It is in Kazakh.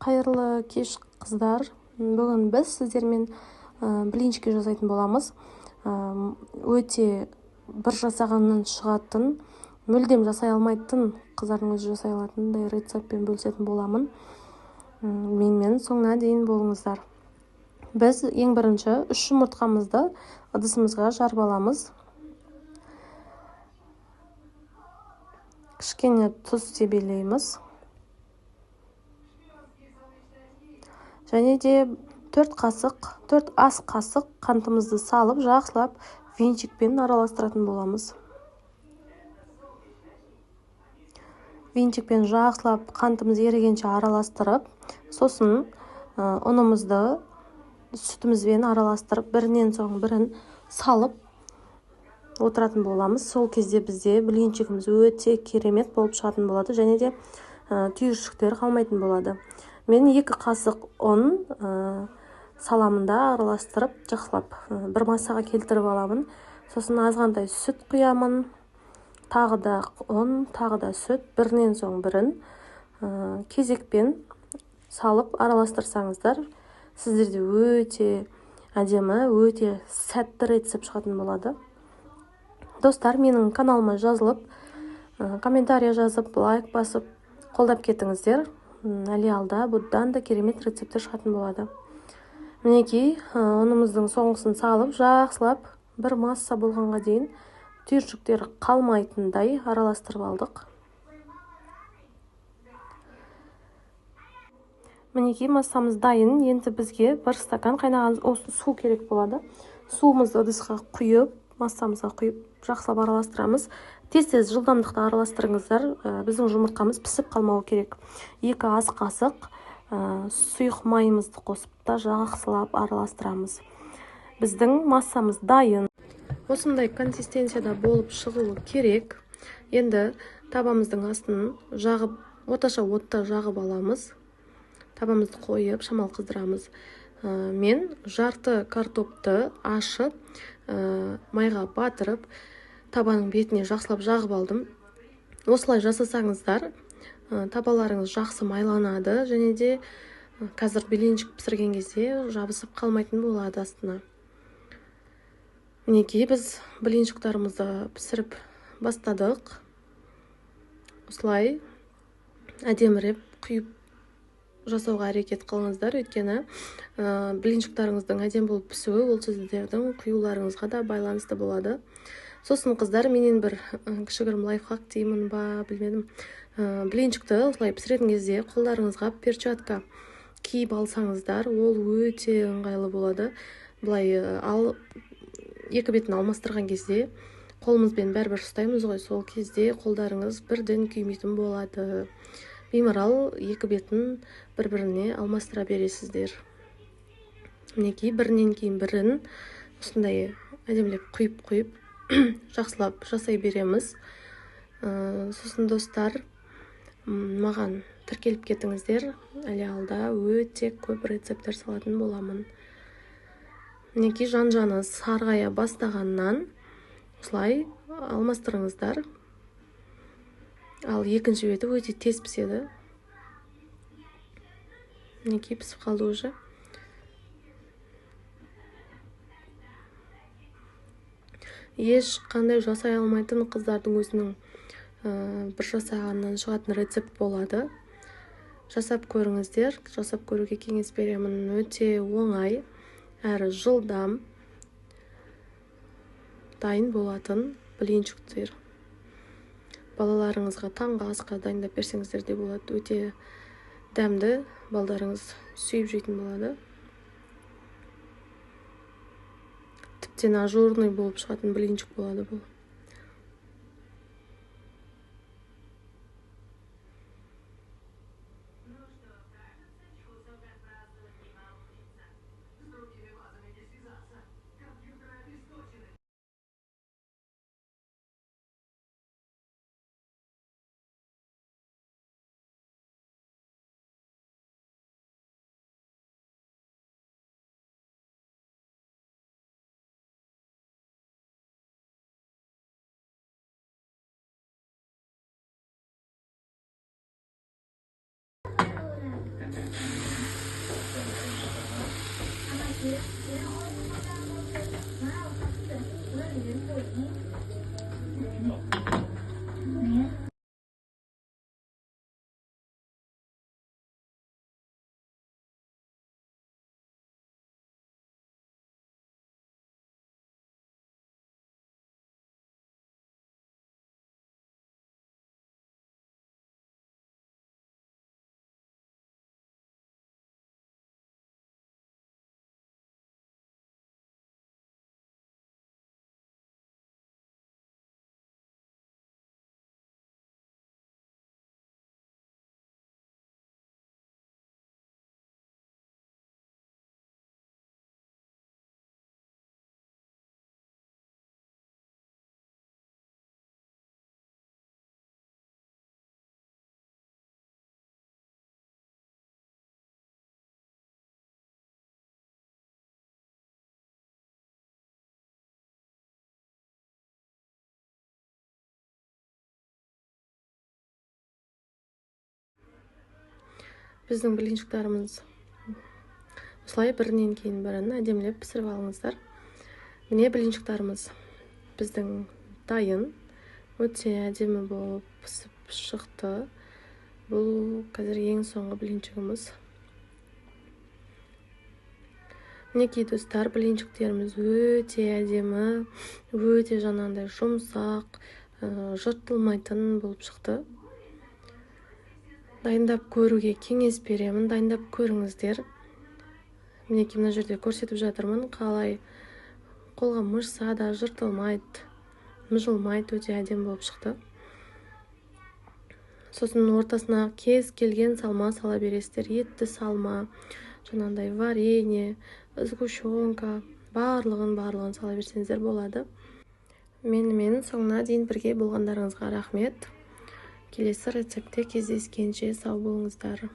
Қайырлы кеш, қыздар. Бүгін біз сіздермен блинчики жасайтын боламыз. Өте бір жасағаннан шығатын, мүлдем жасай алмайтын қыздардың өзі жасай алатындай рецептпен бөлісетін боламын. Менімен соңына дейін болыңыздар. Біз ең бірінші 3 жұмыртқамызды ыдысымызға жарып аламыз. Кішкене тұз себелейміз. Және де 4 ас қасық қантымызды салып, жақсылап венчикпен араластыратын боламыз. Венчикпен жақсылап қантымыз ерігенше араластырып, сосын ұнымызды сүтімізбен араластырып, бірінен соң бірін салып отыратын боламыз. Сол кезде бізде блинчигіміз өте керемет болып шығатын болады, және де түйіршіктер қалмайтын болады. Мен 2 қасық ұн саламын да араластырып, жақсылап бір массаға келтіріп аламын. Сосын азғантай сүт құямын, тағы да ұн, тағы да сүт, бірінен соң бірін кезекпен салып араластырсаңыздар, сіздерде өте әдемі, өте сәтті рецепт шығатын болады. Достар, менің каналыма жазылып, комментарий жазып, лайк басып, қолдап кетіңіздер. Әлі алда бұдан да керемет рецепттер шығатын болады. Мінекей, ұнымыздың соңғысын салып, жақсылап бір масса болғанға дейін түйіршіктер қалмайтындай араластырып алдық. Мінекей, массамыз дайын. Енді бізге 1 стакан қайнаған су керек болады. Суымызды ыдысқа құйып, массамызға құйып, жақсылап араластырамыз. Тез-тез жылдамдықта араластырыңыздар, біздің жұмыртқамыз пісіп қалмауы керек. 2 ас қасық сұйық майымызды қосып та жақсылап араластырамыз. Біздің массамыз дайын. Осындай консистенцияда болып шығуы керек. Енді табамыздың астын жағып, орташа отта жағып аламыз. Табамызды қойып, шамал қыздырамыз. Мен жарты картопты ашып, майға батырып, табаның бетіне жақсылап жағып алдым. Осылай жасасаңыздар, табаларыңыз жақсы майланады, және де қазір блинчик пісірген кезде жабысып қалмайтын болады астына. Мінекей, біз блинчиктарымызды пісіріп бастадық. Осылай әдеміреп құйып жасауға әрекет қылыңыздар, өйткені блинчиктарыңыздың әдемі болып пісуі ол сіздердің құюларыңызға да байланысты болады. Сосын қыздар, менен бір кішігірім лайфхак деймін ба, білмедім. Блинчикті осылай пісіретін кезде қолдарыңызға перчатка киіп алсаңыздар, ол өте ыңғайлы болады. Былай ал екі бетін алмастырған кезде қолымызбен бәрібір ұстаймыз ғой, сол кезде қолдарыңыз бірден күймейтін болады. Беймарал екі бетін бір-біріне алмастыра бересіздер. Мінекей, бірінен кейін бірін осындай әдемілеп құйып-құйып жақсылап жасай береміз. Сосын достар, маған тіркеліп кетіңіздер. Әлі алда өте көп рецепттер салатын боламын. Мінекей, жан-жаны сарғая бастағаннан осылай алмастырыңыздар. Ал екінші беті өте тез піседі. Мінекей, пісіп қалды уже. Ешқандай жасай алмайтын қыздардың өзінің бір жасағаннан шығатын рецепт болады. Жасап көріңіздер, жасап көруге кеңес беремін. Өте оңай, әрі жылдам дайын болатын блинчиктер. Балаларыңызға таңғы асқа дайындап берсеңіздер де болады. Өте дәмді, балдарыңыз сүйіп жейтін болады. Тіптен ажурный болып шығатын блинчик болады бұл. Біздің блинчиктарымыз осылай бірінен кейін бірін әдемілеп пісіріп алыңыздар. Міне, блинчиктарымыз біздің дайын, өте әдемі болып пісіп шықты. Бұл қазір ең соңғы блинчигіміз. Мінекей, достар, блинчиктеріміз өте әдемі, өте жаңағындай жұмсақ, жыртылмайтын болып шықты. Дайындап көруге кеңес беремін, дайындап көріңіздер. Мінекей, мына жерде көрсетіп жатырмын, қалай қолға мыжса да жыртылмайды, мыжылмайды, өте әдемі болып шықты. Сосын ортасына кез келген салма сала бересіздер. Етті салма, жаңағындай варенье, сгущенка, барлығын сала берсеңіздер болады. Менімен соңына дейін бірге болғандарыңызға рахмет. Келесі рецептте кездескенше сау болыңыздар.